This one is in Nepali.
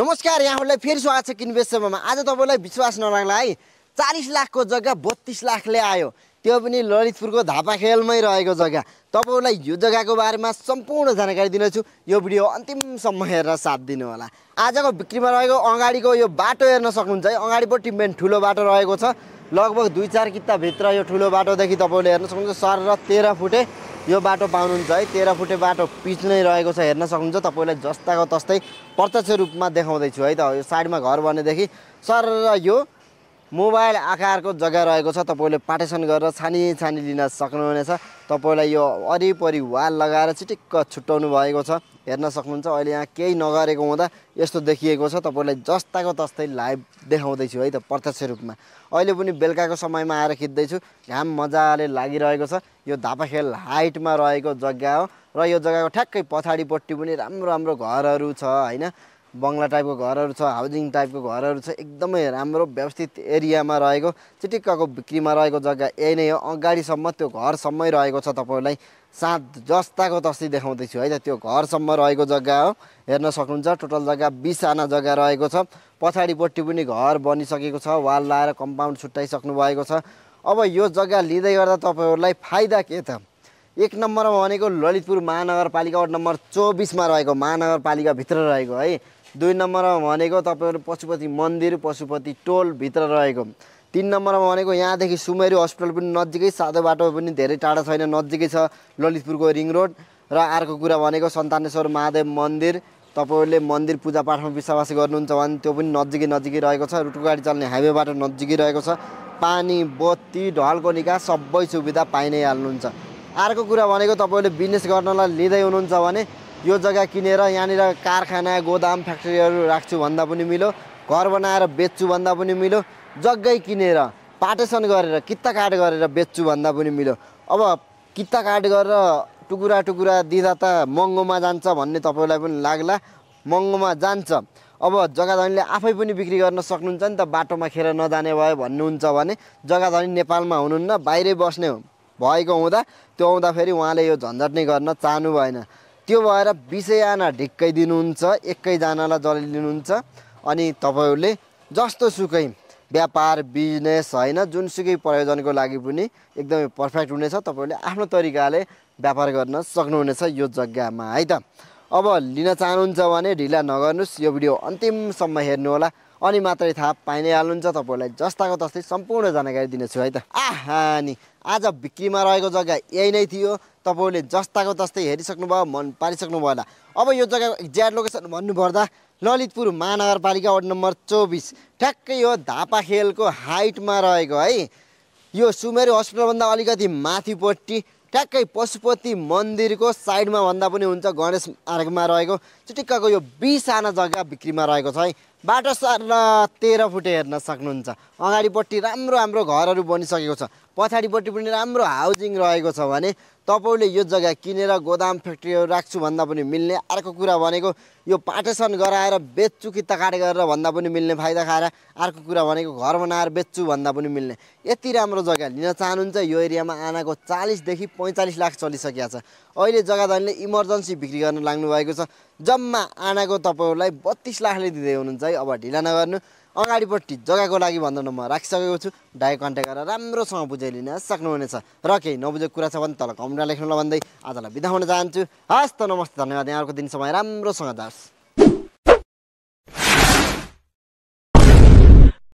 नमस्कार, यहाँहरूलाई फेरि स्वागत छ किनबेच सेवामा। आज तपाईलाई विश्वास नलाग्ला है, 40 लाखको जग्गा 32 लाखले आयो, त्यो पनि ललितपुरको धापाखेलमै रहेको जग्गा। तपाईलाई यो जग्गाको बारेमा सम्पूर्ण जानकारी दिनेछु। यो भिडियो अन्तिमसम्म हेरेर साथ दिनु होला। आजको बिक्रीमा रहेको अगाडिको यो बाटो हेर्न सक्नुहुन्छ है, अगाडिपट्टि मेन ठुलो बाटो रहेको छ। लगभग 2-4 किता भित्र यो ठुलो बाटोदेखि तपाईले हेर्न सक्नुहुन्छ सर र 13 फुटे यो बाटो पाउनुहुन्छ है। 13 फुटे बाटो पिच नै रहेको छ, हेर्न सक्नुहुन्छ। तपाईलाई जस्ताको तस्तै प्रत्यक्ष रूपमा देखाउँदै छु है त। यो साइडमा घर बनेदेखि सर र यो मोबाइल आकारको जग्गा रहेको छ। तपाईले पार्टिसन गरेर छानी लिन सक्नुहुनेछ। तपाईलाई यो वरिपरि वाल लगाएर चिटिक्क छुट्याउनु भएको छ, हेर्न सक्नुहुन्छ। अहिले यहाँ केही नगरेको हुँदा यस्तो देखिएको छ। तपाईलाई जस्ताको तस्तै लाइभ देखाउँदै छु है त प्रत्यक्ष रूपमा। अहिले पनि बेलुकाको समयमा आएर खिच्दै छु, घाम मजाले लागिरहेको छ। यो धापाखेल हाइटमा रहेको जग्गा हो र यो जग्गाको ठ्याक्कै पछाडिपट्टि पनि राम्रो घरहरू छ हैन। बङ्गला टाइपको घरहरू छ, हाउसिङ टाइपको घरहरू छ। एकदमै राम्रो व्यवस्थित एरियामा रहेको चिटिक्कको बिक्रीमा रहेको जग्गा यही नै हो। अगाडिसम्म त्यो घरसम्मै रहेको छ। तपाईलाई साथ जस्ताको तस्तै देखाउँदै छु है त। त्यो घरसम्म रहेको जग्गा हो, हेर्न सक्नुहुन्छ। टोटल जग्गा 20 आना जग्गा रहेको छ। पछाडिपट्टि पनि घर बनिसकेको छ, वाल लाएर कम्पाउन्ड छुट्याइसक्नु भएको छ। अब यो जग्गा लिँदै गर्दा तपाईहरूलाई फाइदा के त? एक नम्बरमा भनेको ललितपुर महानगरपालिका वार्ड नम्बर 24 मा रहेको, महानगरपालिका भित्र रहेको है। 2 नम्बरमा भनेको तपाईहरु पशुपति मन्दिर, पशुपति टोल भित्र रहेको। 3 नम्बरमा भनेको यहाँदेखि सुमेरु हस्पिटल पनि नजिकै, सादो बाटो पनि धेरै टाढा छैन, नजिकै छ ललितपुरको रिङ रोड। र अर्को कुरा भनेको सन्तानेश्वर महादेव मन्दिर। तपाईहरुले मन्दिर पूजापाठमा विश्वास गर्नुहुन्छ भने त्यो पनि नजिकै रहेको छ। रुटु गाडी चल्ने हाइवे बाटो नजिकै रहेको छ। पानी, बत्ती, ढलको निकास सबै सुविधा पाइ नै हाल्नुहुन्छ। अर्को कुरा भनेको तपाईले बिजनेस गर्नलाई लिँदै हुनुहुन्छ भने यो जग्गा किनेर यहाँनिर कारखाना, गोदाम, फ्याक्ट्रीहरू राख्छु भन्दा पनि मिलो, घर बनाएर बेच्छु भन्दा पनि मिलो, जग्गै किनेर पार्टिसन गरेर कित्ता काट गरेर बेच्छु भन्दा पनि मिलो। अब कित्ता काट गरेर टुकुरा दिँदा त महँगोमा जान्छ भन्ने तपाईलाई पनि लाग्ला, महँगोमा जान्छ। अब जग्गा धनीले आफै पनि बिक्री गर्न सक्नुहुन्छ नि त। बाटोमा खेर नजाने भयो भन्नुहुन्छ भने जग्गा धनी नेपालमा हुनुहुन्न, बाहिरै बस्ने भएको हुँदा त्यो आउँदाखेरि उहाँले यो झन्झट नै गर्न चाहनु भएन। त्यो भएर 20 आना ढिक्कै दिनुहुन्छ, एकैजनालाई जले लिनुहुन्छ। अनि तपाईहरुले जस्तो सुकै व्यापार, बिजनेस हैन, जुनसुकै प्रयोजनको लागि पनि एकदमै पर्फेक्ट हुनेछ। तपाईहरुले आफ्नो तरिकाले व्यापार गर्न सक्नुहुनेछ यो जग्गामा है त। अब लिन चाहनुहुन्छ भने ढिला नगर्नुस्, यो भिडियो अन्तिमसम्म हेर्नु होला, अनि मात्रै थाहा पाइ नै हाल्नुहुन्छ। तपाईहरुलाई जस्ताको तस्तै सम्पूर्ण जानकारी दिनेछु है त। नि आज बिक्रीमा रहेको जग्गा यही नै थियो। तपाईहरुले जस्ताको तस्तै हेरिसक्नुभयो, मन पारिसक्नु भयो होला। अब यो जग्गाको एक्ज्याक्ट लोकेसन भन्नुपर्दा ललितपुर महानगरपालिका वार्ड नम्बर 24, ठ्याक्कै यो धापाखेलको हाइटमा रहेको है। यो सुमेरु हस्पिटलभन्दा अलिकति माथिपट्टि ठ्याक्कै पशुपति मन्दिरको साइडमा भन्दा पनि हुन्छ, गणेश मार्गमा रहेको चिटिक्कको यो 20 आना जग्गा बिक्रीमा रहेको छ है। बाटो सर 13 फुटे हेर्न सक्नुहुन्छ। अगाडिपट्टि राम्रो घरहरू बनिसकेको छ, पछाडिपट्टि पनि राम्रो हाउसिङ रहेको छ भने तपाईले यो जग्गा किनेर गोदाम, फ्याक्ट्रीहरू राख्छु भन्दा पनि मिल्ने। अर्को कुरा भनेको यो पार्टिसन गराएर बेच्छु कित्ता काट गरेर भन्दा पनि मिल्ने, फाइदा खाएर। अर्को कुरा भनेको घर बनाएर बेच्छु भन्दा पनि मिल्ने। यति राम्रो जग्गा लिन चाहनुहुन्छ, यो एरियामा आनाको 40 देखि 45 लाख चलिसकेको छ। अहिले जग्गा धनीले इमर्जेन्सी बिक्री गर्न लाग्नु भएको छ। जम्मा आनाको तपाईहरुलाई 32 लाखले दिँदै हुनुहुन्छ है। अब ढिला नगर्नु, अगाडिपट्टि जग्गाको लागि भन्दा म राखिसकेको छु, डाइरेक्ट कन्ट्याक्ट गरेर राम्रोसँग बुझाइ लिन सक्नुहुनेछ। र केही नबुझेको कुरा छ भने तल कमेन्टमा लेख्नुला भन्दै आजलाई बिदा हुन चाहन्छु। हस् त, नमस्ते, धन्यवाद। यहाँहरुको दिन समय राम्रोसँग जाओस्।